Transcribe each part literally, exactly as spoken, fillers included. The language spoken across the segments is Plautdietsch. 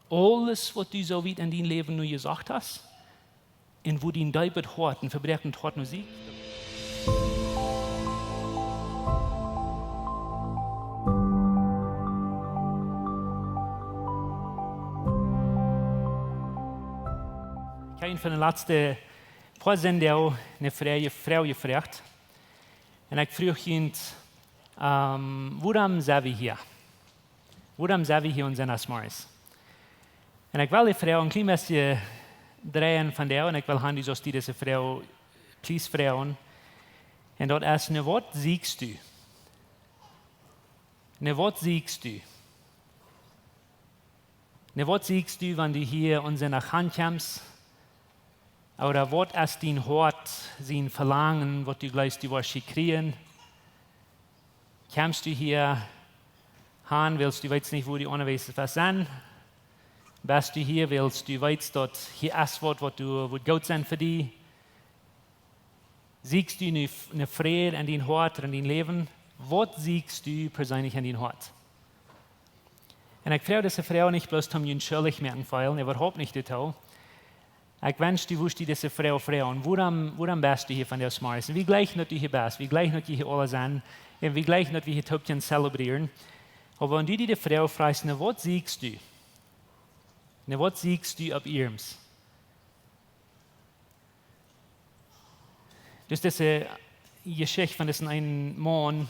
Aules waut du soo wiet en dien Läwen nu jesajcht hast, un wua dien deepet Hoat, een vebroakenet Hoat nu sieekjst. Ekj hab een von de latste poa Sindach eene Froag, Froag jefroacht. Un ekj fruach junt, ähm, wuarom sent wie hia? Wuarom sent wie hia aun Sindachsmorjes? Un ekj well dee Froag een kjlien bät dreien vondoag, un ekj well han, du saust die dise Froag please froagen. Un daut es, no waut sieekjst du? No waut sieekjst du? No waut sieekjst du, wan du hia aun Sindach ankjemst? Ooda waut es dien Hoat sien Velangen, waut du jleefst, du woascht hia kjrieen? Kjemst du hia han, wiels du weetst nich, wua du unjawäajes woascht sennen? Best du hia, wiels du weetst, daut hia es waut, waut du, waut goot sennen fa die? Sieekjst du nu f-, nu Fräd en dien Hoat, en dien Läwen? Waut sieekjst du perseenlich en dien Hoat? Un ekj froag dise Froag nich bloos om junt schuldich moaken feelen, äwahaupt nich doatoo. Ekj wensch, du wurscht die dise Froag froagen. Wuarom, wuarom best du hia vondoag zemorjes? Un wie jleichen, daut du hia best. Wie jleichen, daut jie hia aula sent. Un wie jleichen, daut wie hia toop kjennen celebrieren. Oba wan du die de Froag froagst, no waut sieekjst du? No waut sieekjst du opp ieescht? Daut es dise Jeschicht von disen eenen Maun,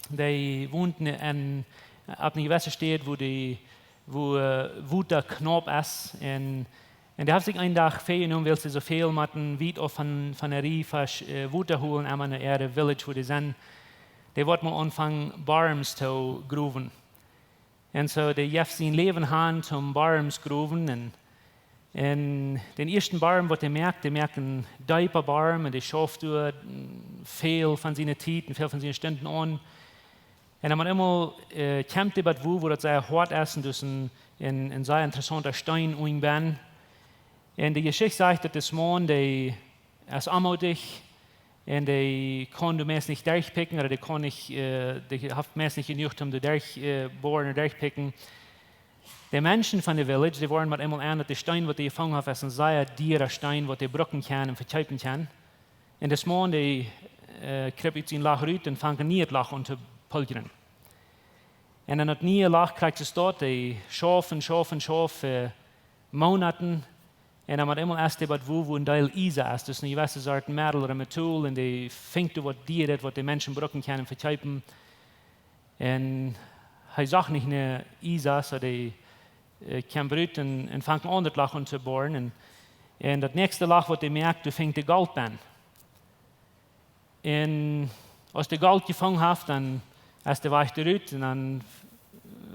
dee wont en, en, opp eene jewesse Städ, wua dee, wua, äh, Wota knaup es. Un, un dee haft sikj eenen Dach frie jenomen, wiels hee soo väl met een Wiet auf von, von de Riefa, äh, Wota holen, emma no äa Village, wua dee sent. Dee woat mol aunfangen, Borms to growen. Un soo, dee jeft sien Läwen han toom Borms growen. Un, un dän ieeschten Borm, waut hee moakt, dee moakt een deepa Borm un dee schauft doa, mm, väl von siene Tiet un väl von siene Stunden aun. Un dan met eemol, äh, kjemt hee bat wua, wua daut sea hoat es un doa es een, een, een sea interessaunta Steen unjen benn. Un de Jeschicht sajcht, daut dis Maun, dee es onmoodich un dee kaun doa meist nich derchpikjen, ooda dee kaun nich, äh, dee haft meist nich jenuach om doa derch, äh, boaren un derchpikjen. De Menschen von de Village, dee woaren met eemol en, daut de Steen, waut dee jefungen haft, es een sea diera Steen, waut dee brucken kjennen un vekjeepen kjennen. Un dis Maun, dee, äh, krup ut sien Loch rut un fangt een niet Loch aun to pulvren. Un en daut niee Loch kjricht hee daut, dee schauft un schauft un schauft fa Moonaten. Un dan met eemol es dee bat wua, wua een Deel Iesa es. Daut es eene jewesse Sort Metal ooda Metall. Un dee finjt doa waut Diaet, waut de Menschen brucken kjennen vekjeepen. Un hee sach nich no Iesa, soo dee, äh, kjemt rut un, un fangt een aundret Loch aun to boaren. Un, un daut näakjste Loch, waut hee moakt, doa finjt hee Golt benn. Un aus dee Golt jefungen haft, dan es dee wajch doarut un dan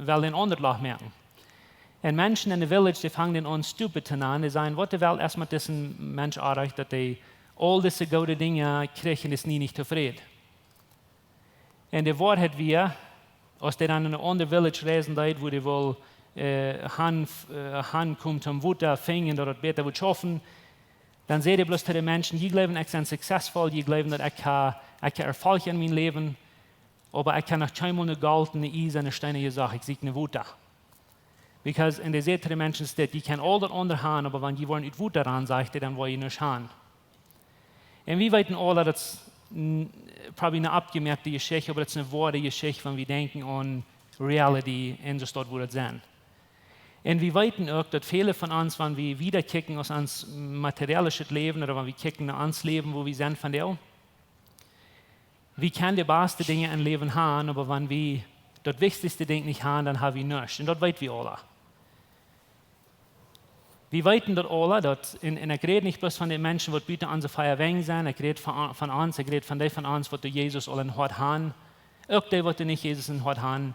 well hee een aundret Loch moaken. Un Menschen en de Village, dee fangen dän aun stupid to nanen. Dee sajen: "Waut de Welt es met disen Mensch oajch, daut hee aul dise goode Dinja kjricht un es nie nich tofräd." Un de Woarheit wia, aus dee dan en een aundret Village reisen deed, wua dee wull, äh, han, äh, hankomen toom Wota finjen, daut daut bäta wudd schaufen, dan säd hee bloos to de Menschen: "Jie jleewen, ekj sie successful, jie jleewen, daut ekj ha, ekj ha Erfolg en mien Läwen, oba ekj ha noch kjeenmol no Golt, no Iesa, no Steen jesocht, ekj sieekj no Wota." Because, un dee säd to de Menschen: "Dit, jie kjennen aul daut aundre han, oba wan jie woaren ut Wota rannen," sajcht hee, "dan woa jie nuscht han." Un wie weeten aula, daut es n-, probably eene aufjemoakte Jeschicht, oba daut es eene woare Jeschicht, wan wie denkjen aun reality un soo daut, woo daut sent. Un wie weeten uk, daut väle von ons, wan wie wieda kjikjen aus ons materiellischet Läwen, ooda wan wie kjikjen no ons Läwen, woo wie sent vondoag, wie kjennen de baste Dinja em Läwen han, oba wan wie daut wichtichste Dinkj nich han, dan ha wie nuscht. Un daut weet wie aula. Wie weeten daut aula, daut, un, un ekj räd nich bloos von de Menschen, waut buten onse vea Wenj sent, ekj räd von, von ons, ekj räd von dee von ons, waut doa Jesus aul em Hoat han, uk dee, waut doa nich Jesus em Hoat han.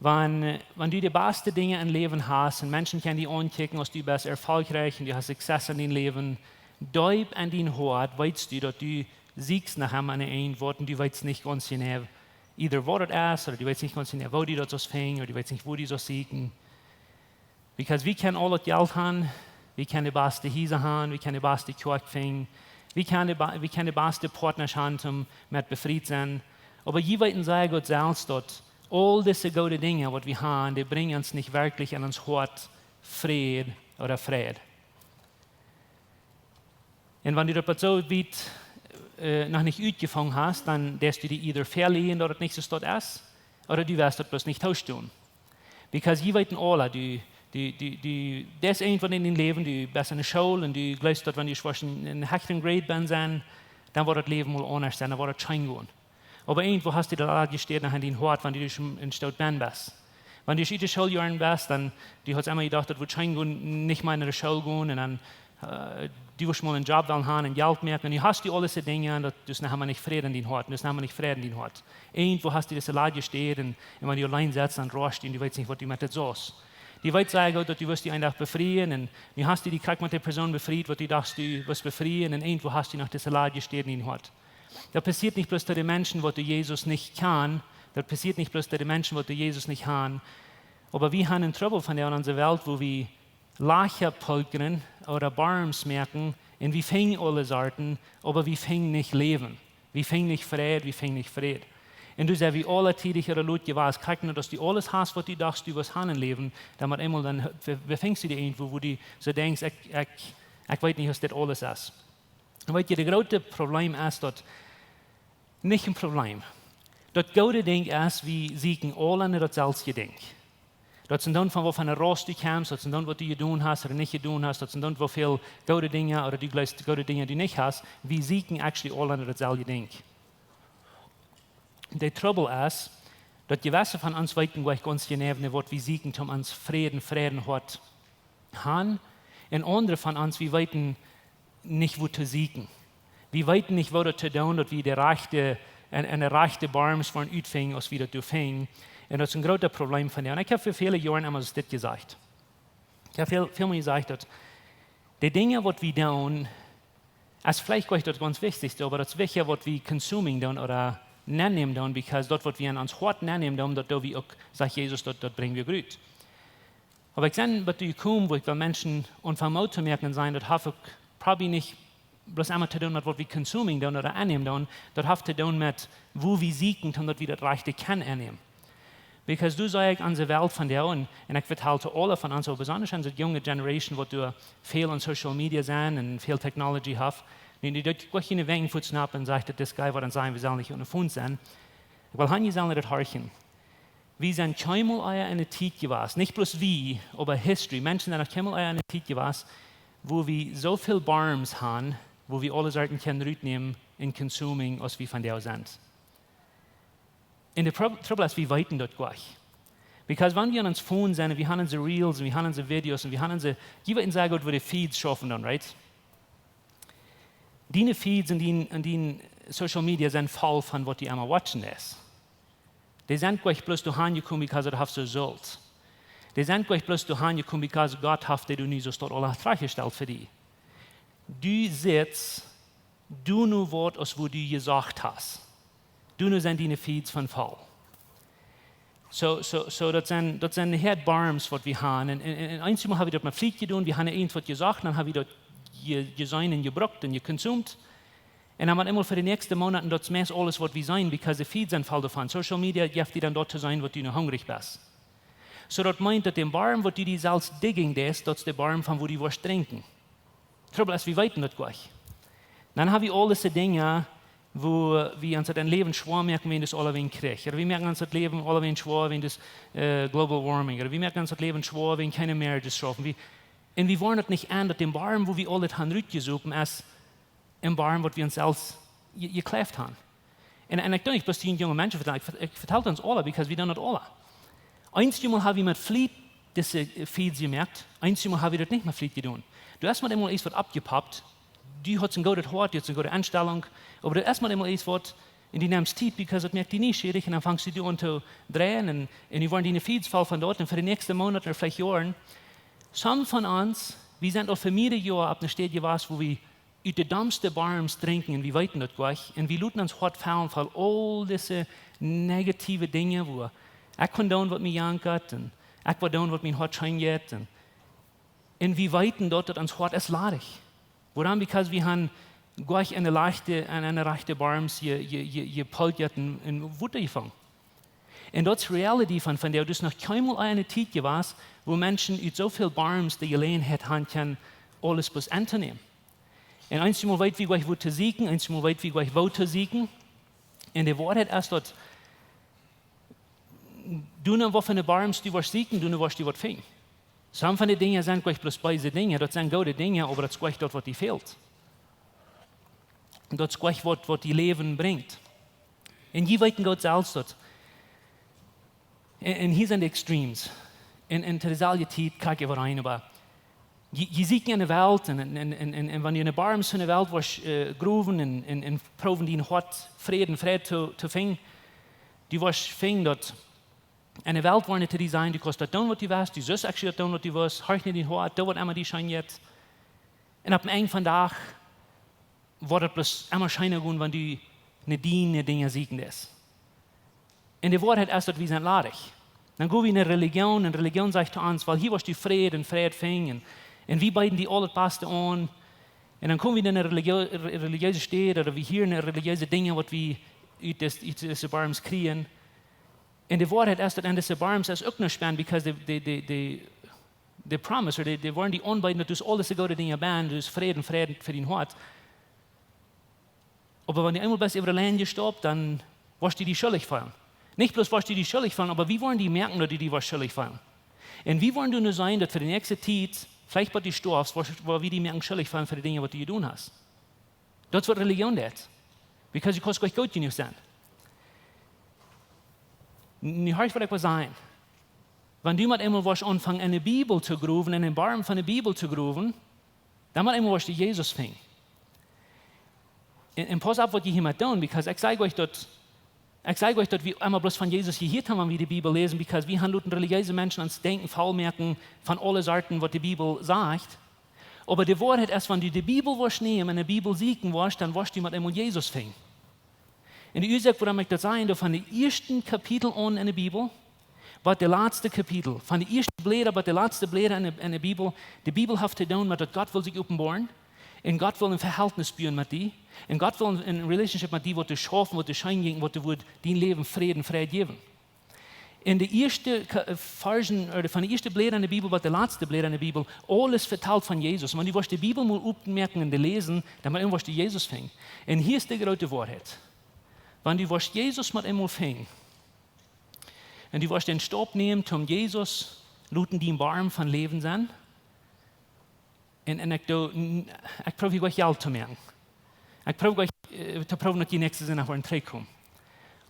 Wan, äh, wan du de baste Dinja em Läwen hast un Menschen kjennen die aunkjikjen, aus du best erfolgreich un du hast Success en dien Läwen, deep en dien Hoat weetst du, daut du sieekjst no am aun de Ieed, waut, un du weetst nich gaunz jeneiw, either waut daut es, ooda du weetst nich gaunz jeneiw, woo du daut saust finjen, ooda du weetst nich, woo du saust sieekjen. Because wie kjennen aul daut Jelt han, wie kjennen de baste Hiesa han, wie kjennen de baste Kjoakj finjen, wie kjennen de ba-, wie kjennen de baste Partner han, om met befriet sennen. Oba jie weeten sea goot selfst, daut aul dise goode Dinja, waut wie han, dee brinjen ons nich werkjlich en ons Hoat Fräd ooda Freid. Un wan du daut bat soo wiet äh, noch nich utjefungen hast, dan deist du die either veleajnen daut et nich soo staut es, ooda du woascht daut bloos nich toostonen. Because jie weeten aula, du, du, du, du, doa es irjentwaut en dien Läwen, du best en de School un du jleefst daut wan du woascht en, en hechtren Grade benn sennen, dan woat daut Läwen mol aundasch sennen, dan woat daut scheen gonen. Oba irjentwoo hast du daut aul jestäden en dien Hoat, wan du en Stoot benn best. Wan du ut de School jegonen best, dan, du hast emma jedocht, daut wudd scheen gonen, nich mea no de School gonen un dan äh, du wurscht mol en Job wellen haben un Jelt moaken. Un nu hast du aul dise Dinja un daut, du hast noch emma nich Fräd en dien Hoat, du hast noch emma nich Fräd en dien Hoat. Irjentwoo hast du dise Läaje Städ un, un wan du auleen setst, dan roascht du un du weetst nich waut du met dit saust. Du weetst sea goot daut du wurscht die een Dach befrieen un nu hast du die krakjt met de Persoon befriet waut du dochst du wurscht befrieen un irjentwoo hast du noch dise Läaje Städ en dien Hoat. Daut passieet nich bloos to de Menschen waut doa Jesus nich kjanen, daut passieet nich bloos to de Menschen waut doa Jesus nich haben. Oba wie haben en Trubbel vondoag en onse Welt, wua wie Lajcha polkren ooda Borms moaken un wie finjen aule Sorten, oba wie finjen nich Läwen. Wie finjen nich Fräd, wie finjen nich Fräd. Un doa sent wie aula tiedich ooda lot jewast. Kjikj no, daut du aules hast waut du dochst du wurscht haben em Läwen, dan met eemol dan be-, befingst du die irjentwoo, wua du soo denkjst, ekj, ekj, ekj weet nich aus dit aules es. Un weet jie, daut groote Problem es daut, nich een Problem. Daut goode Dinkj es, wie sieekjen aula no daut selwje Dinkj. Daut sent dan von waut von de Ras du kjemst, daut sent dan waut du jedonen hast ooda nich jedonen hast, daut sent dan woo väl goode Dinja ooda du jleefst goode Dinja du nich hast, wie sieekjen actually aula no daut selwje Dinkj. De Trubbel es, daut jewesse von ons weeten goanich gaunz jeneiw waut wie sieekjen om ons Fräd, Fräd en Hoat haben. Un aundre von ons, wie weeten nich wua to sieekjen. Wie weeten nich wua daut to doonen, daut wie de rajchte, en, en de rajchte Borms woaren utfinjen aus wie daut doa finjen. Un daut es een groot Problem vondoag. Un ekj hab fa väle Joaren emma dit jesajcht. Ekj hab väl, väl mol jesajcht daut de Dinja waut wie doonen, es veleicht goanich daut gaunz wichtichste, oba daut es wichtja waut wie consuming doonen ooda nennämen doonen, because daut waut wie en ons Hoat nennämen doonen, daut doo wie uk, sajcht Jesus, daut, daut brinj wie rut. Oba ekj sie bat doa jekomen, wua ekj well Menschen aunfangen Moot to moaken un sajen, daut haft uk probably nich bloos emma to doonen met waut wie consuming doonen ooda ennämen doonen, daut haft to doonen met wua wie sieekjen, om daut wie daut rajchte kjennen ennämen. Because doa see ekj onse Welt vondoag, un, un ekj vetal to aule von ons, oba besonda aun dise junge Generation, waut doa väl aun Social Media sent un väl Technology haben. Nu, nu doo ekj nich wajchkjikjen un sajen, daut dise Guy woat ons sajen, wie sellen nich aun de Phone sennen. Ekj well han, jie sellen daut horchen. Wie sent kjeenmol ea en de Tiet jewast, nich bloos wie, oba history. Menschen sent noch kjeenmol ea en de Tiet jewast, wua wie soo väl Borms haben, wua wie aule Sorten kjennen rutnämen un consuming, aus wie vondoag sent. Un de Prob-, Trubbel es, wie weeten daut goanich. Because wan wie aun ons Phone sent, wie haben onse Reels, wie haben onse Videos un wie haben onse, jie weeten sea goot woo de Feeds schaufen dan, right? Diene Feeds en dien, en dien Social Media sent voll von waut du emma watchen deist. Dee sent goanich bloos doa han jekomen because daut haft soo jesult. Dee sent goanich bloos doa han jekomen because Gott haft dee doa nu soo staut aula trajchtjestalt fa die. Du sitst, du nu waut aus wua du jesocht hast. Du nu sent diene Feeds von voll. Soo, soo, soo, daut sent, daut sent de Borms waut wie haben. Un, un, un eenjemol hab wie daut met Fliet jedonen, wie haben irjentwaut jesocht, dan hab wie daut je-, jeseenen un jebrukt un jeconsumed. Un dan met eemol fa de näakjste Moonaten, daut es meist aules waut wie seenen, because de Feeds sent voll doavon. Social Media jeft die dan daut to seenen waut du nu hungrich best. Soo daut meent daut de Borm waut du die selfst digging deist, daut es de Borm von wua du woascht drinkjen. Trubbel es, wie weeten daut goanich. Dan haben wie aul dise Dinja, wua wie ons daut Läwen schwoa moaken wäajen daut aulawäajen Kjrich. Ooda wie moaken ons daut Läwen aulawäajen schwoa wäajen daut äh, global warming. Ooda wie moaken ons daut Läwen schwoa wäajen kjeene marriages schaufen. Wie, un wie woaren daut nich en, daut de Borm, wua wie aul daut han rutjesopen, es een Borm waut wie ons selfst je-, jekjleeft haben. Un, un ekj doo nich bloos dän jungen Menschen vetalen, ekj, ve-, ekj vetal ons aula, because wie doonen daut aula. Eenjemol hab wie met Fliet dise äh, Feeds jemoakt, eenjemol hab wie daut nich met Fliet jedonen. Du hast met eemol eent waut oppjepoppt, du hast een goodet Hoat, du hast eene goode Enstalunk, oba du hast met eemol eent waut, un du nemst Tiet, because daut moakt die nieschierich, un dan fangst du aun to dreien, un, un du woascht diene Feeds voll von daut, un fa de näakjste Moonaten ooda veleicht Joaren. Some von ons, wie sent aul fa mearere Joaren opp eene Städ jewast, wua wie ut de dommste Borms drinkjen, un wie weeten daut goanich, un wie loten ons Hoat fellen von aul dise negative Dinja, wua ekj kaun doonen waut mie jankat, un ekj woa doonen waut mien Hoat scheen jeit, un, un wie weeten daut, daut ons Hoat es ladich. Wuarom? Because wie haben goanich en de rajchte, en, en de rajchte Borms je, je, je, jepolkjat un, un Wota jefungen. Un daut es reality von, von dee, daut es noch kjeenmol eene Tiet jewast, wua Menschen ut soo väl Borms de Jeläajenheit han kjennen, aules bloos auntonämen. Un eenjemol weet wie jlikj wua to sieekjen, eenjemol weet wie jlikj wua to sieekjen. Un de Woarheit es daut, du, no waut fa eene Borms du woascht sieekjen, du, no woascht du waut finjen. Some von de Dinja sent jlikj bloos beese Dinja, daut sent goode Dinja, oba daut es jlikj daut waut die fält. Daut es jlikj waut, waut die Läwen brinjt. Un jie weeten goot selfst daut. Un, un hia sent de extremes. Un, un to deeselwje Tiet kjikj wie äwa een, oba jie, jie sieekjen enne Welt un, un, un, un, un wan du enne Borms von de Welt woascht, äh, growen un, un, un proowen dien Hoat Fräd un Frieheit to, to finjen, du woascht finjen daut enne Welt woaren to die sajen, du kaust daut doonen waut du west, du sust actually daut doonen waut du west, horch no dien Hoat, doo waut emma die scheen jeit. Un opp een Enj von Dach woat et bloos emma scheena gonen, wan du no diene Dinja sieekjen deist. Un de Woarheit es daut wie sent ladich. Dan go wie no Relijoon, un Relijoon sajcht to ons, well, hia woascht du Fräd un Frieheit finjen. Un wie beeden die aul daut baste aun. Un dan kom wie no eene religio-, re-, relijeese Städ, ooda wie hieren religieese Dinja waut wie ut dise, ut dise Borms kjrieen. Un de Woarheit es daut en dise Borms es uk nuscht bie, because de, de, de, de, de promise, ooda de, de woaren die aunbeeden daut du aules de goode Dinja bie, du Fräd un Frieheit fa dien Hoat. Oba wan du eemol best äwa de Lien jestaupt, dan woascht du die schuldich feelen. Nich bloos woascht du die schuldich feelen, oba wie woaren die moaken daut du die woascht schuldich feelen. Un wie woaren die nu sajen daut fa de näakjste Tiet, veleicht bat du stoafst, woa, woa wie die moaken schuldich feelen fa de Dinja waut du jedonen hast. Daut es waut Relijoon deit. Because du kaust nich goot jenuach sennen. Nu horch waut ekj well sajen. Wan du mol eemol woascht aunfangen enne Bibel to growen, enne Borm von de Bibel to growen, dan mol eemol woascht du Jesus finjen. Un, un pauss opp waut jie hia met doonen, because ekj saj jlikj daut, ekj saj jlikj daut wie emma bloos von Jesus jehieet haben, wan wie de Bibel läsen, because wie haben loten relijeese Menschen ons Denkjen voll moaken von aule Sorten waut de Bibel sajcht. Oba de Woarheit es, wan du de Bibel woascht nämen un de Bibel sieekjen woascht, dan woascht du mol eemol Jesus finjen. Un de Uasoak wuarom ekj daut saj, daut von de ieeschte Kapitel aun enne Bibel, bat de latste Kapitel, von de ieeschte Bläda bat de latste Bläda enne, enne Bibel, de Bibel haft to doonen met daut Gott well sikj openboaren, un Gott well een Vehältnis buen met die, un Gott well een, een relationship met die, waut du schaufen, waut du scheen jinjen, waut du wudd dien Läwen Fräd un Frieheit jäwen. En de ieeschte Ka-, äh, Varschen, ooda von de ieeschte Bläda enne Bibel bat de latste Bläda enne Bibel, aules vetalt von Jesus. Wan du woascht de Bibel mol opmoaken un de läsen, dan mol eemol woascht du Jesus finjen. Un hia es de groote Woarheit. Wan du woascht Jesus mol eemol finjen, un du woascht dän Staup nämen, om Jesus loten dien Borm von Läwen sennen, un, un ekj doo, n-, ekj proow hia nich Jelt to moaken. Ekj proow nich, äh, to proowen daut jie näakjsten Sindach woaren trigjkomen.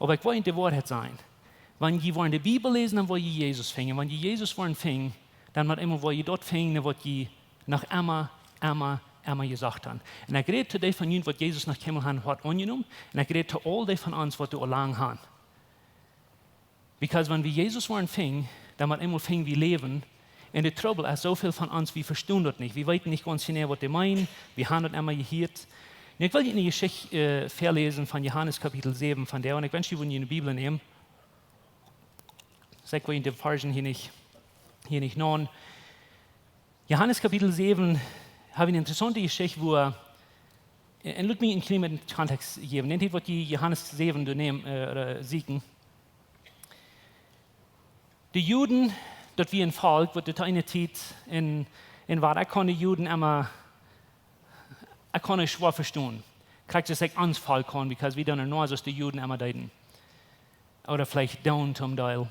Oba ekj well junt de Woarheit sajen. Wan jie woaren de Bibel läsen, dan woa jie Jesus finjen. Wan jie Jesus woaren finjen, dan mott eemol woa jie daut finjen, waut jie noch emma, emma, emma jesajcht haben. Un ekj räd to dee von junt, waut Jesus noch kjeenmol haben aunjenomen. Un ekj räd to aul dee von ons, waut doa aul lang haben. Because wan wie Jesus woaren finjen, dan mott eemol finjen wie Läwen. Un de Trubbel es, soo väl von ons, wie vestonen daut nich. Wie weeten nich gaunz jeneiw, waut dee meenen. Wie haben daut emma jehieet. Nu, ekj well junt eene Jeschicht, äh, väaläsen von Johanes Kapitel säwen von doa. Un ekj wensch, jie wudden june Bibel nämen. Saj, ekj well de Varschen hia nich, hia nich nämen. Johanes Kapitel säwen, hab ekj eene interessaunte Jeschicht, wua, un lot mie een kjlien bät Kontext jäwen. Nich waut jie Johanes säwen doa nämen, äh, ooda sieekjen. De Juden, daut wia een Volkj, waut to eene Tiet en, en wia, ekj kunn de Juden emma, ekj kunn an schwoa vestonen. Krakjt soo aus ekj ons Volkj kaun, because wie doonen nich soo aus de Juden emma deeden. Ooda veleicht doonen toom Deel.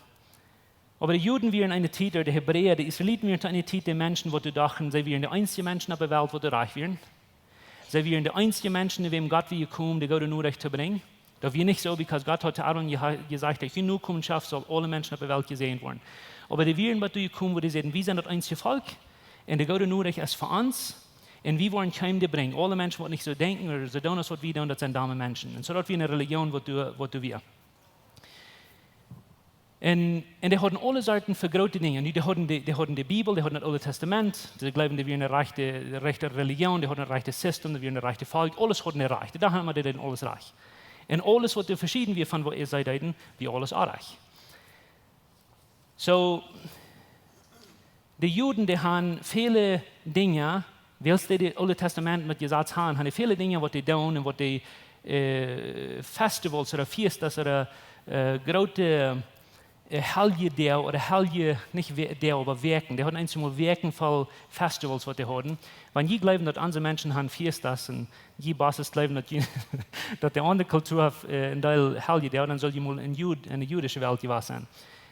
Oba de Juden wieren en eene Tiet, ooda de Hebräa, de Israeliten wieren to eene Tiet de Menschen, waut doa dochten, see wieren de eensje Menschen opp de Welt, waut doa rajcht wieren. See wieren de eensje Menschen, no wäm Gott wia jekomen, de goode Norecht to brinjen. Daut wia nich soo, because Gott haud to Abraham jeha-, jesajcht, derch june Nokomenschoft sellen aule Menschen opp de Welt jesäajent woaren. Oba dee wieren bat doa jekomen, wua dee säden, wie sent daut eensje Volkj, un de goode Norecht es fa ons, un wie woaren kjeenem dee brinjen. Aule Menschen, waut nich soo denkjen ooda soo doonen, aus waut wie doonen, daut sent domme Menschen. Un soo daut wia eene Relijoon, waut doa, waut doa wia. Un, un dee hauden aule Sorten fa groote Dinja. Nu, dee hauden de, dee hauden de Bibel, dee hauden daut Oole Tastament, dee jleewden, dee wieren de rajchte, de rajchte Relijoon, dee hauden daut rajchte System, dee wieren daut rajchte Volkj, aules hauden dee rajcht. Doa hauden dee aules rajcht. Un aules, waut doa veschieden wia von waut see deeden, wia aules orrajcht. Soo, de Juden, dee haben väle Dinja, wiels dee daut Oole Tastament met Jesaz haben, haben dee väle Dinja, waut dee doonen un waut dee, äh, Festivals ooda Fiestas ooda, äh, groote, äh, Heljedoag ooda Helje, nich We-, Doag, oba Wäakjen. Dee hauden eemol Wäakjen voll Festivals, waut dee hauden. Wan jie jleewen, daut onse Menschen han Fiestas un jie Bosses jleewen, daut jie, daut de aundre Kultua, äh, een Deel Heljedoag, dan sull jie mol en Jud-, en de judische Welt jewast sennen.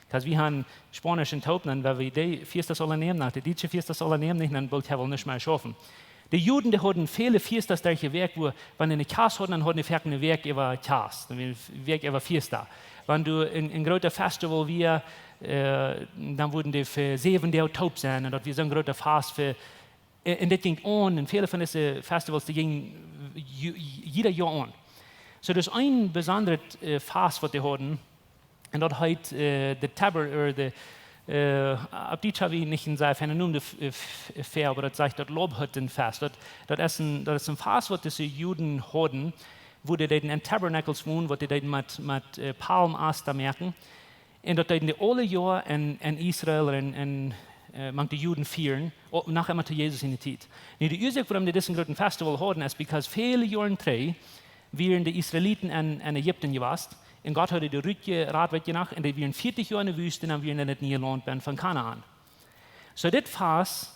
Because wie han Spaunisch un Toop, dan, wan wie dee Fiestas aula nämen, nä, de dietsche Fiestas aula nämen, nich, dan wudd hee woll nich mea schaufen. De Juden, dee hauden väle Fiestas derch de Wäakj, wua, wan dee eene Kjast hauden, dan hauden dee foaken eene Wäakj äwa Kjast, eene Wäakj äwa Fiesta. Wan doa een, een groota Festival wia, äh, dan wudden dee fa säwen Doag toop sennen. Un daut wia soon groota Fast fa, äh, un dit jinkj aun. Un väle von dise Festivals, dee jinjen ju-, jieda Joa aun. Soo, daut es een besondret, äh, Fast, waut dee hauden. Un daut heet, äh, de Taber-, ooda de, äh, opp Dietsch hab ekj nich een sea feinen Nomen doaf-, äh, f-, fa, oba daut sajcht daut Laubhüttenfest. Daut, daut es een, daut es een Fast, waut dise Juden hauden, wua dee deeden en Tabernakels wonen, waut dee deeden met, met, äh, Palmast doa moaken. Un daut deeden dee aule Joa en, en Israel un, un, äh, mank de Juden fieren, uk noch emma to Jesus siene Tiet. Nu, de Uasoak, wuarom dee disen grooten Festival hauden, es because väle Joaren trigj wieren de Israeliten en, en Ägipten jewast. Un Gott haud dee rutjerat, weet jie noch, un dee wieren vieetich Joa en de Wüste un dan wieren dee en daut niee Launt bennen von Kanaan. Soo, dit Fast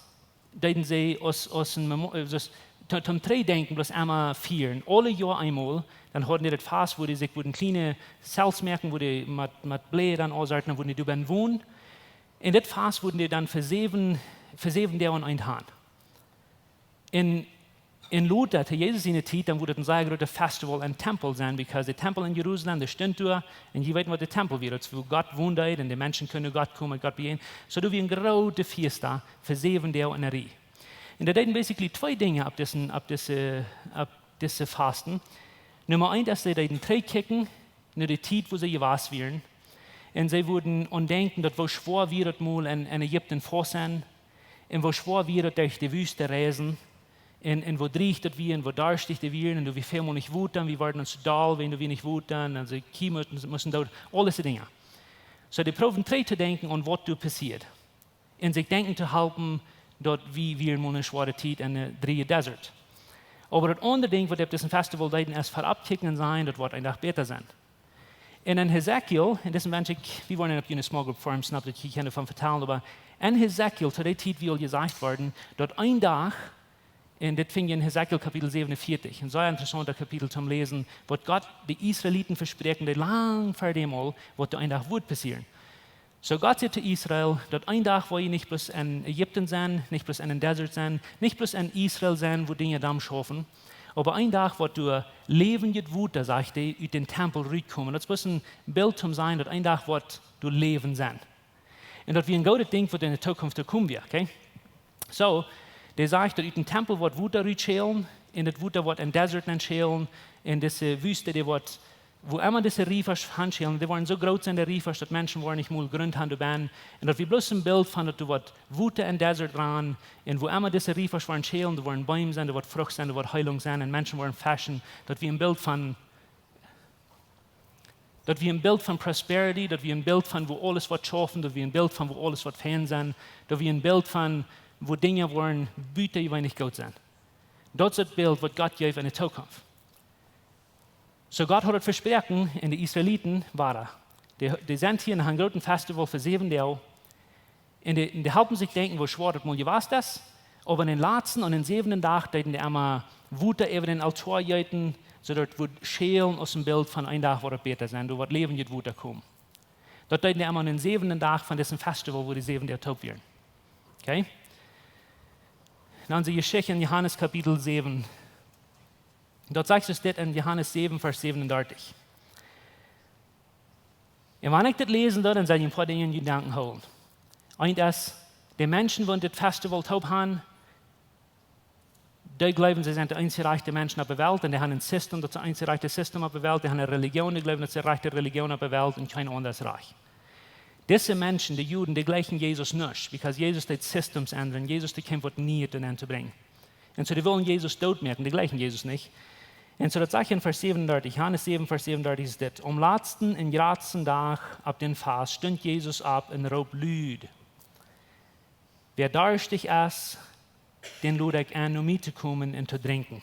deeden see aus, aus een Memo-, äh, aus, to-, toom Trigjdenkjen bloos emol fieren. Aule Joa eemol, dan hauden dee daut Fast, wua dee sikj wudden kjliene Zelts moaken, wua dee met, met Bläda un aul Sorten, wua dee doa bennen wonen. Un dit Fast wudden dee dan fa säwen, fa säwen Doag aun eent han. Un, un lota, to Jesus siene Tiet, dan wudd daut een sea groota Festival en Tempel sennen, because de Tempel en Jerusalem, dee stunt doa, un jie weeten, waut de Tempel wia, daut es, wua Gott wonen deed, un de Menschen kunnen Gott komen, Gott bejäajnen. Soo, doa wia een groota Fiesta fa säwen Doag en eene Rieej. Un dee deeden basically twee Dinja opp disen, opp dise, opp dise Fasten. Numma eent, daut see deeden trigjkjikjen no de Tiet, wua see jewast wieren. Un see wudden aun denkjen, daut woo schwoa wia daut mol en, en Ägipten faust sennen. Un woo schwoa wia daut derch de Wüste reisen. Un, un woo dreech daut wia un woo darstich dee wieren. Un doa wia väl mol nich Wota, un wie worden ons doll, wan doa wia nich Wota, un dan see kjeemen, musten doa, aul dise Dinja. Soo, dee proowden trigj to denkjen aun waut doa passieed. Un sikj denkjen to halpen, daut wie, wie wieren mol ne schwoare Tiet en de drieeje Desert. Oba daut aundre Dinkj, waut dee opp disen Festival deeden, es verop kjikjen un sajen, daut woat een Dach bäta sennen. Un en Hesekiel, un disen Mensch, ekj, wie woaren opp june Small Group Forum, snapt daut, ekj kaun doavon vetalen, oba en Hesekiel, to dee Tiet, wia aul jesajcht worden, daut een Dach, un dit finj jie en Hesekiel Kapitel säwenuntveertich, een sea interessaunta Kapitel toom läsen, waut Gott de Israeliten vesprakjt, dee lang ver däm aul, waut doa een Dach wudd passieren. Soo Gott säd to Israel, daut een Dach woa jie nich bloos en Ägipten sennen, nich bloos en dän Desert sennen, nich bloos en Israel sennen, wua Dinja domm schaufen, oba een Dach woat doa läwendjet Wota, sajcht hee, ut dän Tempel rutkomen. Daut es bloos een Bilt toom sajen, daut een Dach woat doa Läwen sennen. Un daut wia een goodet Dinkj, waut en de Tookunft to komen wia, okay? Soo, dee sajcht, daut ut dän Tempel woat Wota rutschälen, un daut Wota woat en Desert nenschälen, un dise Wüste, dee woat, wua emma dise Riefasch hanschälen, dee woaren soo groot sennen, de Riefasch, daut Menschen woaren nich mol Grunt han doa bennen. Un daut wia bloos een Bilt von, daut doa woat Wota en Desert rannen, un wua emma dise Riefasch woaren schälen, doa woaren Beem sennen, doa woat Frucht sennen, doa woat Heelunk sennen, un Menschen woaren feschen. Daut wia een Bilt von, daut wia een Bilt von prosperity, daut wia een Bilt von wua aules woat schaufen, daut wia een Bilt von wua aules woat fein sennen, daut wia een Bilt von wua Dinja woaren butajeweenlich goot sennen. Daut es daut Bilt, waut Gott jeef en de Tookunft. Soo Gott haud daut vesproaken, un de Israeliten wieren, dee, dee sent hia no een grooten Festival fa säwen Doag, un dee, un dee halpen sikj denkjen, woo schwoa daut mol jewast es, oba en dän latsten un dän säwenden Dach deeden dee emma Wota äwa dän Altoa jeeten, soo daut wudd schälen aus een Bilt von een Dach woat daut bäta sennen, doa woat läwendjet Wota komen. Daut deeden dee emma aun dän säwenden Dach von disen Festival, wua dee säwen Doag toop wieren. Okay? Dan onse Jeschicht en Johanes Kapitel säwen. Daut sajcht ons dit en Johanes säwen, Varsch säwenundartich. Un wan ekj dit läsen doo, dan sell jie een poa Dinja en Jedanken hoolen. Eent es, de Menschen, waut dit Festival toop han, dee jleewen, see sent de eensje rajchte Menschen opp de Welt, un dee han een System, daut es daut eensje rajchte System opp de Welt, dee han eene Relijoon, dee jleewen, daut es de rajchte Relijoon opp de Welt un kjeen aundret rajcht. Dise Menschen, de Juden, dee jleichen Jesus nich, because Jesus deed Systems endren, Jesus, dee kjeem waut Niees doa nenn to brinjen. Un soo, dee wullen Jesus doot moaken, dee jleichen Jesus nich. Un soo, daut sajcht en Varsch säwenundartich, Johanes säwen, Varsch säwenundartich es dit: Aum latsten un jratsten Dach opp dän Fast stunt Jesus opp un roopt lud: Wäa darstich es, dän lod ekj en, no mie to komen un to drinkjen.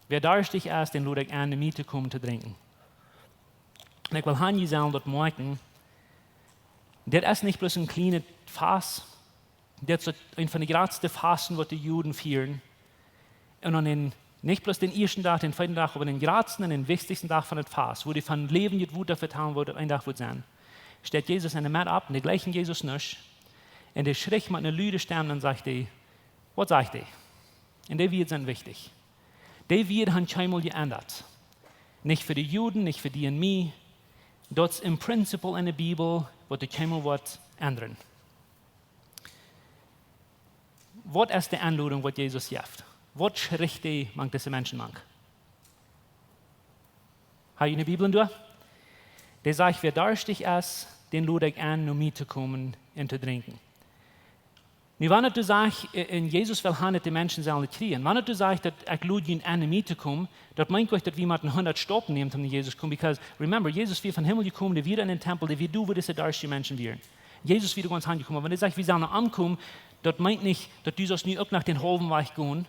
Wäa darstich es, dän lod ekj en, no mie to komen to drinkjen. Un ekj well han, jie sellen daut moakjen, Dit es nich bloos een kjlienet Fast. Dit es een von de jratste Fasten, waut de Juden fieren. Un dan en, nich bloos dän ieeschten Dach, dän tweeden Dach, oba dän jratsten un dän wichtichsten Dach von daut Fast, wua dee von läwendjet Wota vetalen, woo daut een Dach woat sennen, steit Jesus enne Medd opp, un dee jlikjen Jesus nich. Un dee schricht met eene lude Stemm, un sajcht dee: Waut sajcht dee? Un dee Wieed sent wichtich. Dee Wieed han kjeenmol jeendat. Nich fa de Juden, nich fa die un mie. Daut es een Prinzip enne Bibel, waut kjeenmol woat endren. Waut es de Enlodunk, waut Jesus jeft? Waut schricht hee mank dise Menschen mank? Ha jie de Bibel doa? Dee sajcht: Wäa darschtich es, dän lod ekj en, no mie to komen un to drinkjen. Nu, wan du sajchst, äh, un Jesus well han, daut de Menschen sellen daut kjrieen. Wan du sajchst, daut ekj lod junt en, no mie to komen, daut meent nich, daut wie met een hundat Staupen nämen, om no Jesus to komen. Because, remember, Jesus wia vom Himmel jekomen, dee wia en dän Tempel, dee wia doa, wua dise darschtje Menschen wieren. Jesus wia doa gaunz han jekomen. Wan hee sajcht, wie sellen no am komen, daut meent nich, daut du saust nu uk no dän haulwen Wajch gonen.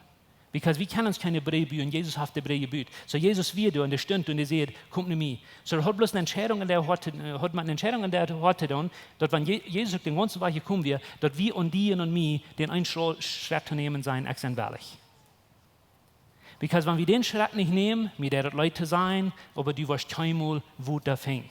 Because wie kjennen ons kjeene Brigj buen, Jesus haft de Brigj jebut. So Jesus wia doa un dee stunt un dee säd: Komt no mie. So haud bloos eene Entscheidunk en daut Hoat, äh, haud mau eene Entscheidunk en daut Hoat to doonen, daut wan Je-, Jesus uk dän gaunzen Wajch jekomen wia, daut wie aun die un aun mie dän eenen Schra-, Schrett to nämen sent, ekj sie wellich. Because wan wie dän Schrett nich nämen, mie deit daut leet to sajen, oba du woascht kjeenmol Wota finjen.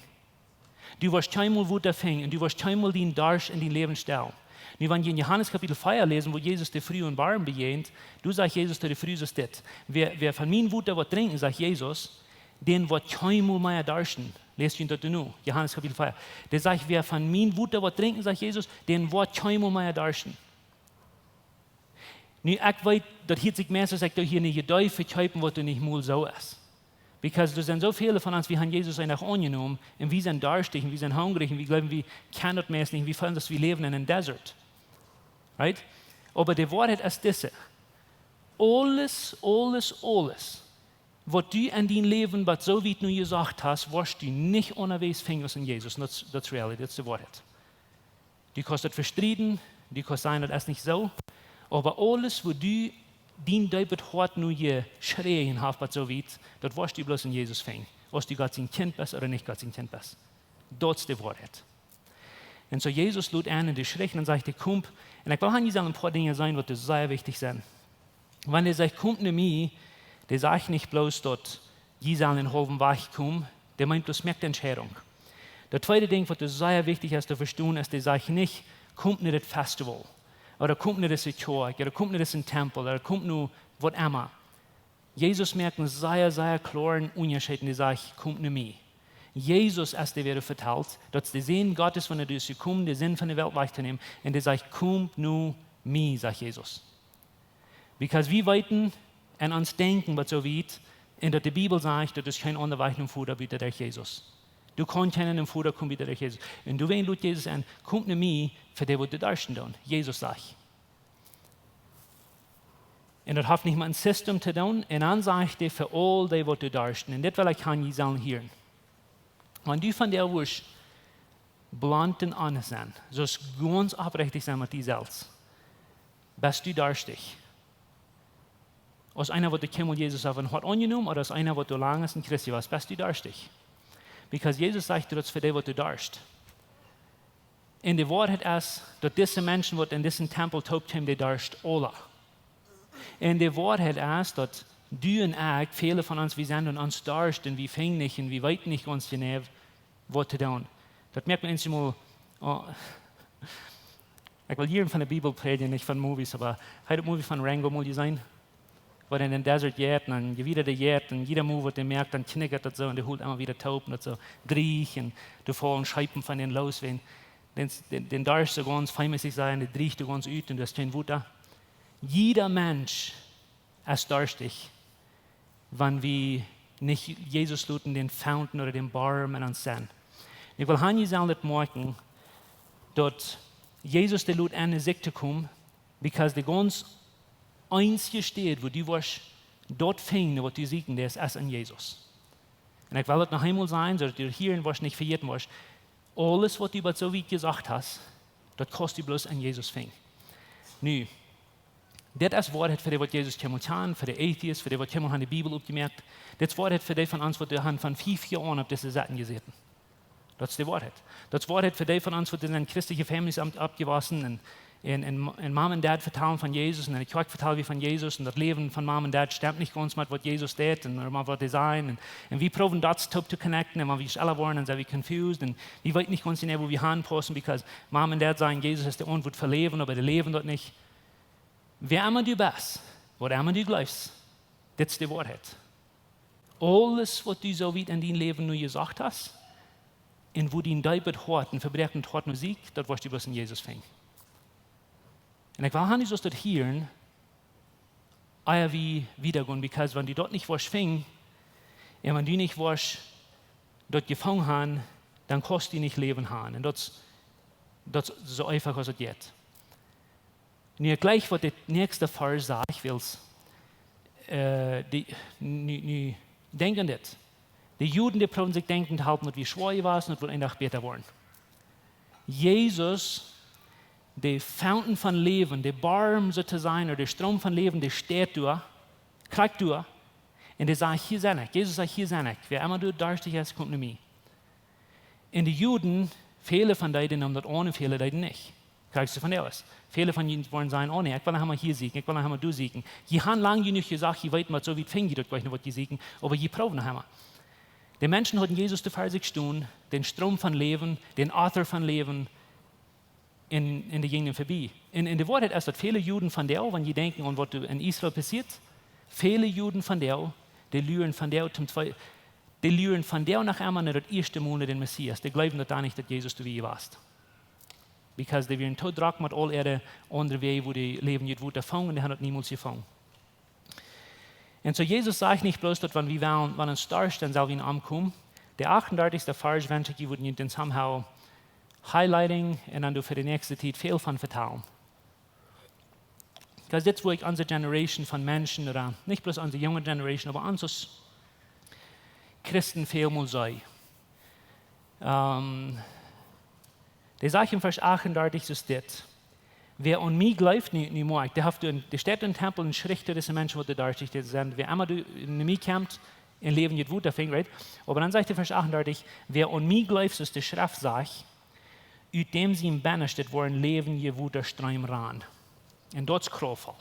Du woascht kjeenmol Wota finjen un du woascht kjeenmol dän Darscht en dien Läwen stillen. Nu, wan jie en Johanes Kapitel vea läsen, wua Jesus de Fru aum Borm bejäajent, doa sajcht Jesus to de Fru soo dit: Wäa, wäa von mien Wota woat drinkjen, sajcht Jesus, dän woat kjeenmol mea darschten. Läst junt daut nu, Johanes Kapitel vea. Dee sajcht: Wäa von mien Wota woat drinkjen, sajcht Jesus, dän woat kjeenmol mea darschten. Nu, ekj weet, daut hieet sikj meist, aus ekj doa hia eene Iedee vekjeepen, waut doa nich mol soo es. Because doa sent soo väle von ons, wie han Jesus eefach aunjenomen, un wie sent darschtich, un wie sent hungrich, un wie jleewen, wie kjennen daut meist nich, wie feelen, aus wie läwen en een Desert. Right? Oba de Woarheit es dise. Aules, aules, aules, waut du en dien Läwen bat soo wiet nu jesocht hast, woascht du nich aundasch finjen aus en Jesus. Daut es, daut es reality, daut es de Woarheit. Du kaust daut vestrieden, du kaust sajen, daut es nich soo. Oba aules, wua du dien deepet Hoat nu jeschräajen hast, bat soo wiet, daut woascht du bloos en Jesus finjen. Aus du Gott sien Kjint best ooda nich Gott sien Kjint best. Daut es de Woarheit. Un so Jesus lod en un dee schricht un sajcht: Komt. Un ekj well hia nu een poa Dinja sajen, waut sea wichtich sent. Wan hee sajcht: Komt no mie, dee sajcht nich bloos, daut jie sellen dän haulwen Wajch komen, dee meent bloos: Moakt de Entscheidunk. Daut tweede Dinkj, waut sea wichtich es to vestonen, es, dee sajcht nich: Komt no daut Festival, ooda komt no dise Kjoakj, ooda komt no disen Tempel, ooda komt no waut emma. Jesus moakt een sea, sea kloaren Unjascheet un dee sajcht: Komt no mie. Jesus es dee, wäa vetalt, daut es de Sän Gottes, wan hee es jekomen, de Sind von de Welt wajchtonämen. Un dee sajcht: Komt no mie, sajcht Jesus. Because wie weeten en ons Denkjen, waut soo wiet, un daut de Bibel sajcht, daut es kjeen aundra Wajch nom Voda buta derch Jesus. Du kaust kjeenen nom Voda komen buta derch Jesus. Un doawäajen lod Jesus en: Komt no mie, fa dee, waut doa darschten doonen. Jesus sajcht. Un daut haft nich met een System to doonen. Un dan sajcht hee: Fa aul dee, waut doa darschten. Un dit well ekj hia nu sajen hia. Wan du vondoag wurscht blaunt un honest sennen, soo gaunz oprechtich sennen met die selfst, best du darschtich? Aus eena, waut de Himmel Jesus haft en Hoat aunjenomen, ooda aus eena, waut doa lang es en Christ jewast, best du darschtich? Because Jesus sajcht, daut es fa dee, waut doa darscht. Un de Woarheit es, daut dise Menschen, waut en disen Tempel toopkjeemen, dee darscht aula. Un de Woarheit es, daut du un ekj, väle von ons, wie sent en ons darscht un wie finjen nich un wie weeten nich gaunz jeneiw, waut to doonen. Daut moakt mie eemol, oh, ekj well hia von de Bibel prädjen, nich von movies, oba hab jie daut movie von Rango mol jeseenen? Waut en dän Desert jeit un dan jie wieda doa jeit un jieda move, waut hee moakt, dan kjnikjat daut soo un dee hoolt emma wieda toop un daut soo dreajcht un doa faulen Scheepen von dän loos, wan dän, dän, dän Darscht soo gaunz fein met sikj sennen, dee dreajcht doa gaunz ut un doa es kjeen Wota. Jieda Mensch es darschtich, wan wie nich Jesus loten dän Fountain ooda dän Borm en ons sennen. Ekj well hia nu sajen, daut moakjen, daut Jesus dee lod en, no sikj to komen, because de gaunz eensje Städ, wua du woascht daut finjen, waut du sieekjen deist, es en Jesus. Un ekj well daut noch eemol sajen, soo daut du hia en woascht nich vejäten woascht. Aules, waut du bat soo wiet jesocht hast, daut kaust du bloos en Jesus finjen. Nu, dit es Woarheit fa dee, waut Jesus kjennen kjanen, fa de Atheist, fa dee, waut kjennen han de Bibel opjemoakt. Dit es Woarheit fa dee von ons, waut wie han von fief Joa aun opp dise Sitten jesäten. Daut es de Woarheit. Daut es Woarheit fa dee von ons, waut en christliche Families am-, oppjewossen un, un, un, un Mom un Dad vetalen von Jesus un en de Kjoakj vetalen wie von Jesus un daut Läwen von Mom un Dad stemt nich gaunz met waut Jesus deed un met waut dee säd. Un, un wie proowen daut toop to connecten un wan wie ella woaren, dan sent wie confused un wie weeten nich gaunz jeneiw, wua wie aunpaussen, because Mom un Dad sajen, Jesus es de Auntwuat fa Läwen, oba dee läwen daut nich. Wäa emma du best, waut emma du jleefst, dit es de Woarheit. Aules, waut du soo wiet en dien Läwen nu jesajcht hast, un wua dien deepet Hoat, een vebroakenet Hoat nu sitt, daut woascht du bloos en Jesus finjen. Un ekj well han, du saust daut hieren, ea wie wieda gonen, because wan du daut nich woascht finjen, un wan du nich woascht daut jefungen han, dan kaust du nich Läwen han. Un daut es, daut es soo eefach aus et jeit. Nu jlikj waut de näakjste Varsch sajcht, wiels, äh, dee, nu, nu, denkj aun dit. De Juden, dee proowen sikj denkjen to halpen, daut wie schwoa jewast un daut wie een Dach bäta woaren. Jesus, de Fountain von Läwen, de Borm soo to sajen, ooda de Stroom von Läwen, dee steit doa, krakjt doa. Un dee sajcht: "Hia sie ekj." Jesus sajcht: "Hia sie ekj. Wäa emma doa darstich es, komt no mie." Un de Juden, väle von dee, dee neemen daut aun un väle deeden nich. Krakjt soo von dee aus. Väle von junt woaren sajen: "Oh nä, ekj well noch emol hia sieekjen, ekj well noch emol doa sieekjen." Jie han lang jenuach jesajcht, jie weeten waut, soo wiet finjen jie daut jlikj noch waut jie sieekjen, oba jie proowen noch emol. De Menschen hauden Jesus doa ver sikj stonen, dän Stroom von Läwen, dän Author von Läwen, un, un dee jinjen verbie. Un, un de Woarheit es, daut väle Juden vondoag, wan jie denkjen aun waut en Israel passieet, väle Juden vondoag, dee luren vondoag toom twee-, dee luren vondoag noch emma no daut ieeschte Mol no dän Messias. Dee jleewen daut doa nich, daut Jesus doa wia jewast. Because dee wieren too drock met aul äare aundre Wäaj, wua dee Läwen jewoat to fungen, dee han daut niemols jefungen. Un soo Jesus sajcht nich bloos daut wan wie wellen, wan ons darscht, dan sell wie omkomen. De achtundartichste Varsch wensch ekj, jie wudden junt somehow highlighten un dan doa fa de näakjste Tiet väl von vetalen. Because dit es wua ekj onse Generation von Menschen, ooda nich bloos onse junge Generation, oba ons aus Christen väl mol see. Ähm, dee sajcht en Varsch achtundartich es dit: "Wäa aun mie jleeft", nu, nu mau, dee haft en, dee steit em Tempel un schricht to dise Menschen, waut doa darstich sent: "Wäa emma doa no mie kjemt, en läwendjet Wota finjen", right? Oba dan sajcht de Varsch achtundartich: "Wäa aun mie jleeft, soo aus de Schreft sajcht, ut däm sien Bennastet woaren läwendje Wota striemen rannen." Un daut es krauftvoll.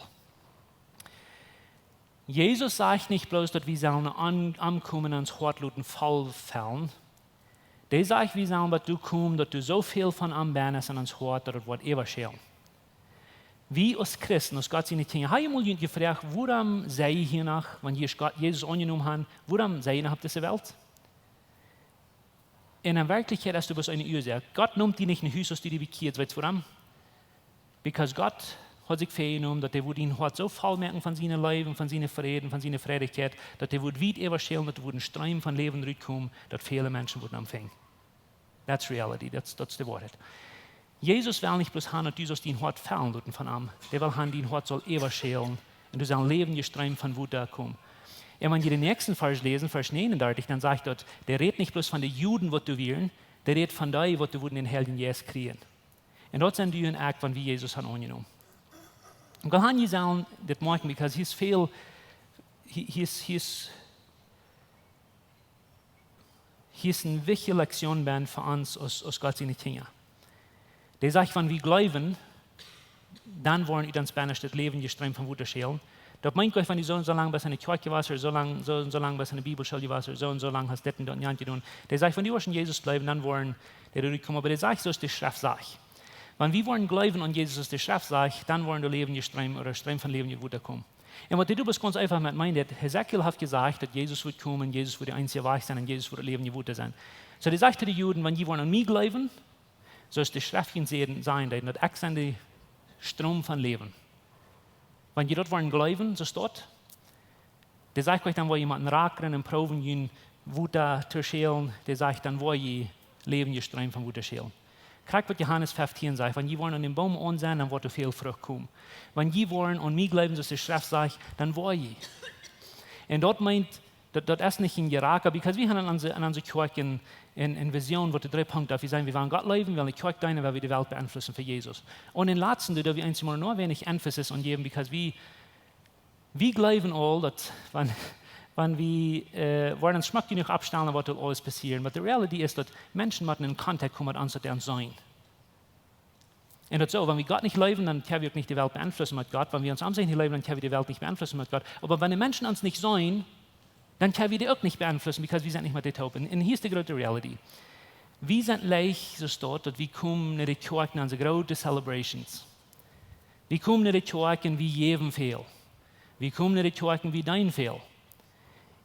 Jesus sajcht nich bloos, daut wie sellen aun, aunkomen un ons Hoat loten voll fellen. Dee sajcht, wie sellen bat doa komen, daut doa soo väl von am bennen es en ons Hoat, daut et woat äwaschälen. Wie aus Christen, aus Gott siene Kjinja, ha jie mol jefroagt, wuarom sie jie hia noch, wan jie Gott, Jesus aunjenomen han, wuarom sie jie noch opp dise Welt? Un en Werkjlichkjeit es doa bloos eene Uasoak. Gott nemt die nich no Hus, aus du die bekjieescht, weetst wuarom? Because Gott haft sikj väajenomen, daut hee woat dien Hoat soo voll moaken von siene Leew un von siene Fräd un von siene Freidichkjeit, daut hee woat wiet äwaschälen, daut doa woat een Stroom von Läwen rutkomen, daut väle Menschen woaren aunfangen. That's reality, that's, daut es de Woarheit. Jesus well nich bloos han, daut du saust dien Hoat fellen loten von am. Dee well han, dien Hoat saul äwaschälen un doa saul een läwendjet Stroom von Wota komen. Un wan jie dän näakjsten Varsch läsen, Varsch negenundartich, dan sajcht daut, dee rät nich bloos von de Juden, waut doa wieren, dee rät von dee, waut doa wudden dän Heiljen Jeist kjrieen. Un daut sent du un ekj, wan wie Jesus han aunjenomen. Un ekj well han, jie sellen dit moakjen, because hia es väl, hia, hia es, hia es, hia es eene wichtje Lektion bennen fa ons aus, aus Gott siene Kjinja. Dee sajcht, wan wie jleewen, dan woaren ut ons Bennastet läwendje Stroom von Wota schälen. Daut meent nich, wan du soo un soo lang best en de Kjoakj jewast, ooda soo lang, soo un soo lang best en de Bibelschool jewast, ooda soo un soo lang hast dit un daut un jant jedonen. Dee sajcht, wan du woascht en Jesus jleewen, dan woaren dee doa rutkomen. Oba dee sajcht, soo aus de Schreft sajcht. Wan wie woaren jleewen aun Jesus, soo aus de Schreft sajcht, dan woaren doa läwendje Stroom, ooda Stroom von läwendjet Wota komen. Un waut dee doa bloos gaunz eefach met meent, daut Hesekiel haft jesajcht, daut Jesus woat komen, Jesus woat de eensje Wajch sennen un Jesus woat daut läwendje Wota sennen. Soo, dee sajcht to de Juden, wan jie woaren aun mie jleewen, soo aus de Schreft säd, sajen deed, daut ekj sie de Stroom von Läwen. Wan jie daut woaren jleewen, soo es daut. Dee sajcht nich, dan woa jie met een Rakj rennen un proowen, jun Wota to schälen. Dee sajcht, dan woa jie läwendje Stroom von Wota schälen. Krakjt waut Johanes feftieen sajcht, wan jie woaren aun dän Boom aun sennen, dan woat doa väl Frucht komen. Wan jie woaren aun mie jleewen, soo aus de Schreft sajcht, dan woa jie. Un daut meent, daut, daut es nich een Jeraka, because wie haben en onse, en onse Kjoakj eene, eene, eene Vision, waut de dree Punkten, wie sajen, wie wellen Gott leewen, wie wellen de Kjoakj deenen, wie wellen de Welt beeinflussen fa Jesus. Un em latsten, doa wie eensmol noch weinich Emphasis aunjäwen, because wie, wie jleewen aul, daut, wan, wan wie woaren ons schmock jenuach oppstalen, woat daut aules passieren. But the reality is daut Menschen motten en Kontakt komen met ons, daut dee ons seenen. Un daut soo, wan wie Gott nich leewen, dan kjenn wie uk nich de Welt beenflussen met Gott. Wan wie ons omseenen nich leewen, dan kjenn wie de Welt nich beenflussen met Gott. Oba wan de Menschen ons nich seenen, dan kjenn wie dee uk nich beenflussen, because wie sent nich met dee toop. Un hia es de groote reality. Wie sent leicht soo staut, daut wie komen no de Kjoakj, no onse groote celebrations. Wie komen no de Kjoakj un wie jäwen väl. Wie komen no de Kjoakj un wie deenen väl.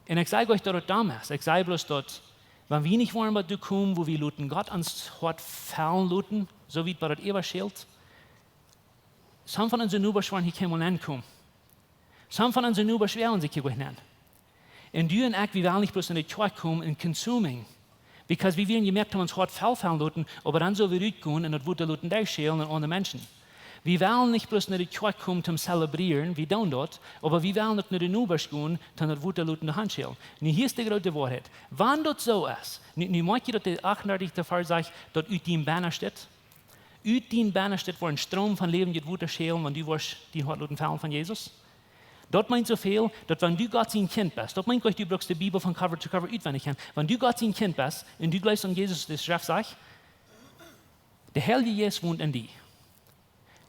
Un ekj saj nich daut daut domm es. Ekj saj bloos daut, wan wie nich woaren bat doa komen, wua wie loten Gott ons Hoat fellen loten, soo wiet bat daut äwaschält, some von onse Nobasch woaren hia kjeenmol nenkomen. Some von onse Nobasch woaren sikj hia goanich nen. Un du un ekj, wie wellen nich bloos en de Kjoakj komen un consuming. Because wie wieren jemoakt toom ons Hoat fellen loten, oba dan sell wie rutgonen un daut Wota loten derchschälen aun aundre Menschen. Wie wellen nich bloos no de Kjoakj komen toom celebrieren, wie doonen daut, oba wie wellen uk no de Nobasch gonen toom daut Wota loten doa hanschälen. Nu, hia es de groote Woarheit. Wan daut soo es, nu, nu moakj jie daut de achtundartichste Varsch sajcht, daut ut dien Bennastet, ut dien Bennastet woat een Stroom von läwendjet Wota schälen, wan du woascht dien Hoat loten fellen von Jesus. Daut meent soo väl, daut wan du Gott sien Kjint best, daut meent nich, du brukst de Bibel von cover to cover utwendich kjanen. Wan du Gott sien Kjint best un du jleefst aun Jesus, de Schreft sajcht, de Heilje Jeist wont en die.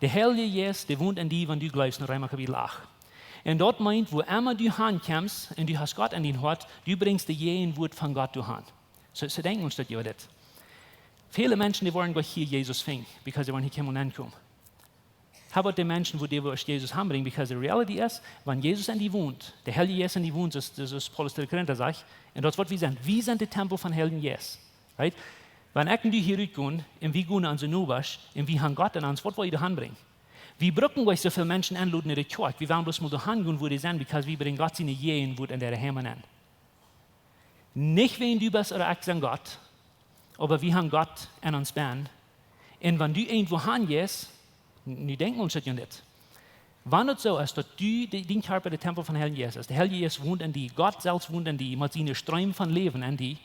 De Heilje Jeist, dee wont en die, wan du jleefst, en Reema Kapitel acht. Un daut meent, wua emma du hankjemst un du hast Gott en dien Hoat, du brinjst de Jäajenwoat von Gott doa han. Soo, soo denkj ons daut, jo, dit. Väle Menschen, dee woaren goanich hia Jesus finjen, because dee woaren hia kjeenmol nenkomen. How about de Menschen, wua dee woascht Jesus hanbrinjen? Because the reality is, wan Jesus en die wont, de Heilje Jeist en die wont, soo aus, soo aus Paulus to de Korinta sajcht, un daut es waut wie sent. Wie sent de Tempel von Heiljen Jeist. Right? Wan ekj un du hia rutgonen un wie gonen no onse Nobasch un wie han Gott en ons, waut well jie doa hanbrinjen? Wie brucken nich soo väl Menschen enloden en de Kjoakj. Wie wellen bloos mol doa hangonen, wua dee sent, because wie brinjen Gott siene Jäajenwoat en äare Heime nen. Nich wäajen du best ooda ekj sie Gott, oba wie han Gott en ons bennen. Un wan du irjentwua hanjeist, nu denkj ons daut jo dit. Wan daut soo es, daut du, de, dien Kjarpa de Tempel von Heiljen Jeist es, de Heilje Jeist wont en die, Gott selfst wont en die, met siene Stroom von Läwen en die,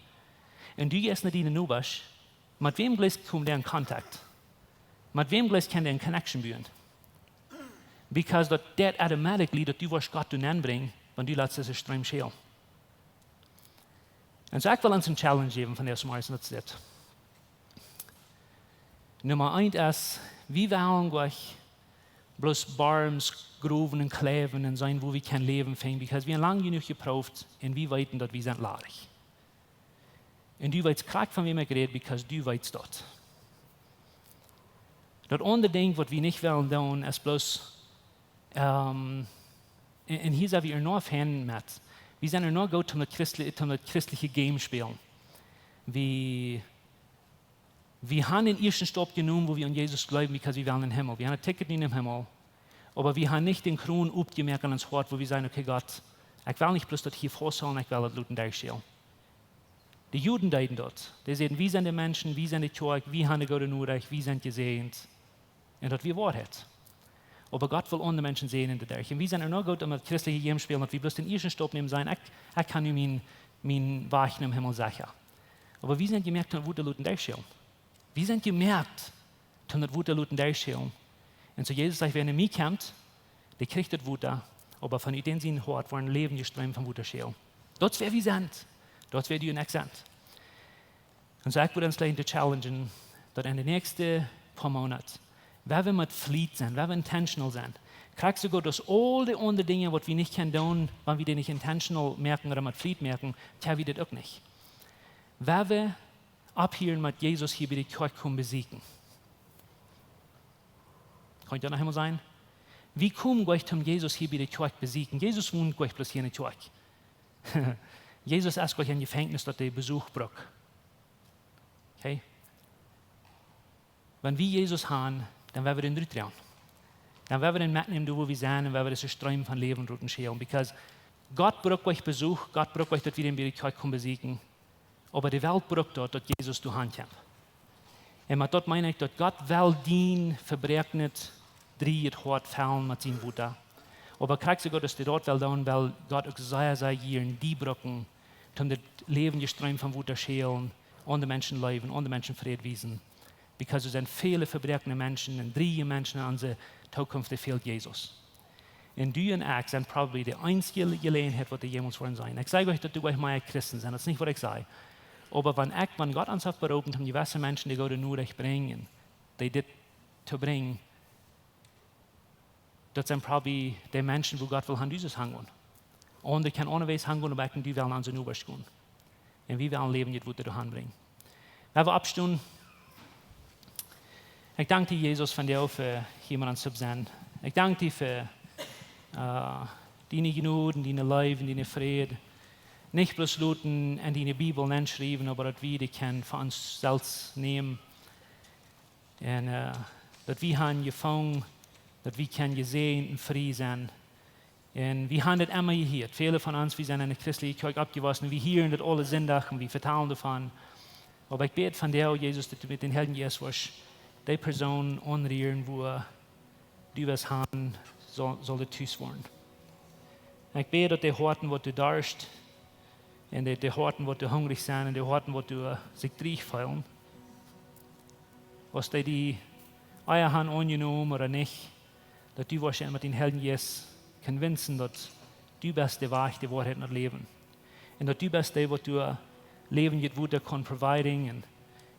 un du jeist no diene Nobasch, met wäm jleefst kjemt dee en Kontakt? Met wäm jleefst kaun dee ne connection buen? Because daut deit automatically, daut du woascht Gott doa nenbrinjen, wan du latst dise Stroom schälen. Un soo, ekj well ons eene Challenge jäwen von dis Morjes, un daut es dit. Numma eent es, wie wellen nich bloos Borms growen un kjläwen un seenen, wua wie kjeen Läwen finjen, because wie han lang jenuach jeprooft un wie weeten, daut wie sent ladich. Un du weetst krakjt, von wäm ekj räd, because du weetst daut. Daut aundre Dinkj, waut wie nich wellen doonen, es bloos, ähm, un, un hia sent wie ea noch fein met. Wie sent ea noch goot om daut christli-, om daut christelje Game spälen. Wie, wie han dän ieeschten Staup jenomen, wua wie aun Jesus jleewen, because wie wellen en Himmel. Wie han een Ticket en dän Himmel. Oba wie han nich dän Kron opjemoakt aun ons Hoat, wua wie sajen, okay, Gott, ekj well nich bloos daut hia fausthoolen, ekj well daut loten derchschälen. De Juden deeden daut. Dee säden, wie sent de Menschen, wie sent de Kjoakj, wie han de goode Norecht, wie sent jesäajent. Un daut wia Woarheit. Oba Gott well aundre Menschen säajnen doaderch. Un wie sent ea noch goot om daut christelje Game spälen, daut wie bloos dän ieeschten Staup nämen, sajen, ekj, ekj kaun nu mien, mien Wajch nom Himmel secha. Oba wie sent jemoakt, daut Wota loten derchschälen. Wie sent jemoakt, toom daut Wota loten derchschälen. Un soo Jesus sajcht, wäa no mie kjemt, dee kjricht daut Wota, oba von dän sien Hoat woaren läwendje Stroom von Wota schälen. Daut es wäa wie sent. Daut es wäa du un ekj sent. Un soo ekj wudd ons jleich to challengen, daut en de näakjste poa Moonat, wan wie met Fliet sent, wan wie intentional sent, krakjt soo goot aus aul dee aundre Dinja, waut wie nich kjennen doonen, wan wie dee nich intentional moaken ooda met Fliet moaken, kjenn wie dit uk nich. Wan wie opphieren met Jesus hia bie de Kjoakj komen besieekjen. Kaun ekj daut noch eemol sajen? Wie komen nich toom Jesus hia bie de Kjoakj besieekjen. Jesus wont nich bloos hia en de Kjoakj. Jesus es nich een Jefenkjnis, daut dee Besuch brukt. Okay? Wan wie Jesus han, dan woa wie dän rutdroagen. Dan woa wie dän metnämen, doa wua wie sent, un woa wie dise Stroom von Läwen loten schälen. Because Gott brukt nich Besuch, Gott brukt nich, daut wie dän bie de Kjoakj komen besieekjen. Oba de Welt brukt daut, daut Jesus doa hankjemt. Un met daut meen ekj, daut Gott well dien vebroaknet, drieejet Hoat fellen met sien Wota. Oba krakjt soo goot aus dee daut well doonen, well Gott uk sea, sea jieren die brucken, toom daut läwendje Stroom von Wota schälen, aundre Menschen leewen, aundre Menschen Fräd wiesen. Because doa sent väle vebroakne Menschen un drieeje Menschen en onse Tookunft, dee fält Jesus. Un du un ekj sent probably de eensje Jeläajenheit waut doa jemols woat sennen. Ekj saj nich daut doa nich mea Christen sent, daut es nich waut ekj saj. Oba wan ekj, wan Gott ons haft beroopen, om jewesse Menschen de goode Norecht brinjen, dee dit to brinjen, daut sent probably de Menschen wua Gott well han, du sust hangonen. Aundre kjennen aunjewäajen hangonen, oba ekj un du wellen aun onse Nobasch gonen. Un wie wellen Läwen, dit Wota doa han brinjen. Lot ons oppstonen. Ekj dank die, Jesus, vondoag fa jemaunt ons to seenen. Ekj dank die fa, äh, diene Jnod, diene Leew, diene Fräd. Nich bloos loten en diene Bibel nenschriewen, oba daut wie dee kjennen fa ons selfst nämen. Un, äh, daut wie han jefungen, daut wie kjennen jesäajent un frie sennen. Un wie han dit emma jehieet. Väle von ons, wie sent en de christelje Kjoakj oppjewossen, wie hieren dit aule Sindach un wie vetalen doavon. Oba ekj bäd vondoag, Jesus, daut du met dän Heiljen Jeist wurscht dee Persoon aunrieren, wua du wurscht han, saul, saul daut tus woaren. Un ekj bäd daut de Hoaten waut doa darscht, un de, de Hoaten waut doa hungrich sent, un de Hoaten waut doa, äh, sikj dreich feelen, aus dee die ea han aunjenomen ooda nich, daut du wurscht met dän Heiljen Jeist convincen, daut du best de Wajch, de Woarheit un daut Läwen. Un daut du best dee, waut doa läwendjet Wota kaun providing, un,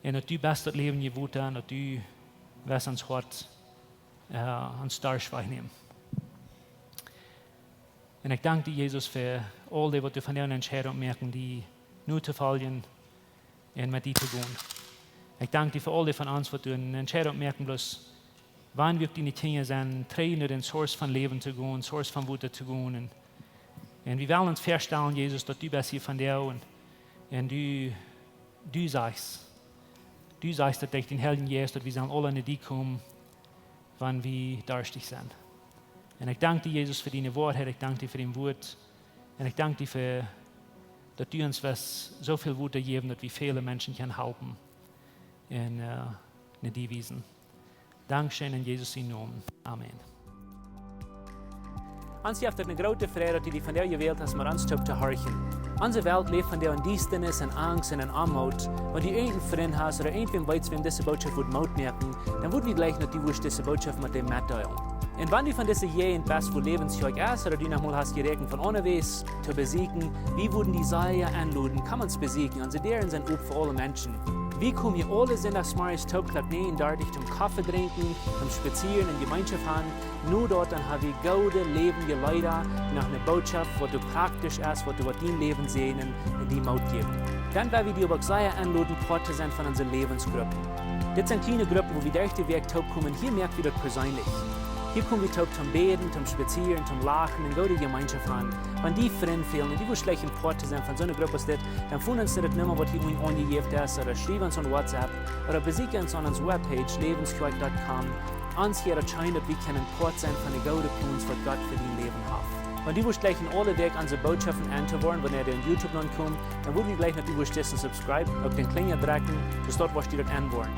un daut du best daut läwendje Wota, un daut du wurscht ons Hoat, äh, ons Darscht wajchnämen. Un ekj dank die, Jesus, fa aul dee, waut doa vondoag ne Entscheidunk moaken, die nu to foljen un met die to gonen. Ekj dank die fa aul dee von ons, waut doa ne Entscheidunk moaken, bloos, wan wie uk diene Kjinja sent, trigj no dän Source von Läwen to gonen, Source von Wota to gonen. Un, un wie wellen ons väastalen, Jesus, daut du best hia vondoag un, un du, du sajchst, du sajchst, daut derch dän Heiljen Jeist, daut wie sellen aule no die komen, wan wie darstich sent. Un ekj dank die, Jesus, fa diene Woarheit. Ekj dank die fa dien Wuat. Un ekj dank die fa, daut du ons wurscht soo väl Wota jäwen, daut wie väle Menschen kjennen halpen un, äh, no die wiesen. Dankscheen en Jesus sienen Nomen. Amen. Ons jeft et ne groote Freid, daut du die vondoag jewält hast, met ons toop to horchen. Onse Welt läft vondoag en Diestanis, en Angst un en Oamoot. Wan du irjent een Frint hast ooda irjentwäm weetst, wäm dise Bootschoft wudd Moot moaken, dan wudd wie jleichen, daut du wurscht dise Bootschoft met däm metdeelen. Un wan du von dise Jäajent best, wua Läwens Kjoakj es, ooda du noch mol hast jeräakjent von onjewäajen to besieekjen, wie wudden die sea enloden, komm ons besieekjen. Onse Däaren sent op fa aule Menschen. Wie komen hia aule Sindachsmorjes toop Klock näajen dartich toom Koffe drinkjen, toom spazieren un Jemeenschoft han. No daut dan ha wie goode, läwendje Leeda, noch ne Bootschoft, waut doa praktisch es, waut doa, waut dien Läwen säajnen un die Moot jäwen. Dan well wie die oba uk sea enloden, Poat to sennen von onse Läwensgruppen. Dit sent kjliene Gruppen, wua wie derch de Wäakj toop komen. Hia moak wie daut perseenlich. Hia kom wie toop toom bäden, toom spazieren, toom lachen un goode Jemeenschoft han. Wan die Frind fälen un du wurscht jleichen Poat to sennen von soone Grupp aus dit, dan foon ons no de Numma, waut hia unjen aunjejäft es, ooda schriew ons aun WhatsApp, ooda besieekj ons aun onse webpage, läwens kjoakj dot com. Ons jeit daut scheen, daut wie kjennen Poat sennen von de goode Plons, waut Gott fa dien Läwen haft. Wan du wurscht jleichen aule Wäakj onse Bootschoften enn to woaren, wanea dee aun YouTube nopp komen, dan wudd wie jleichen, daut du wurscht disen subscribe, uk dän Klinja drekjen, soo daut du wurscht enn woaren.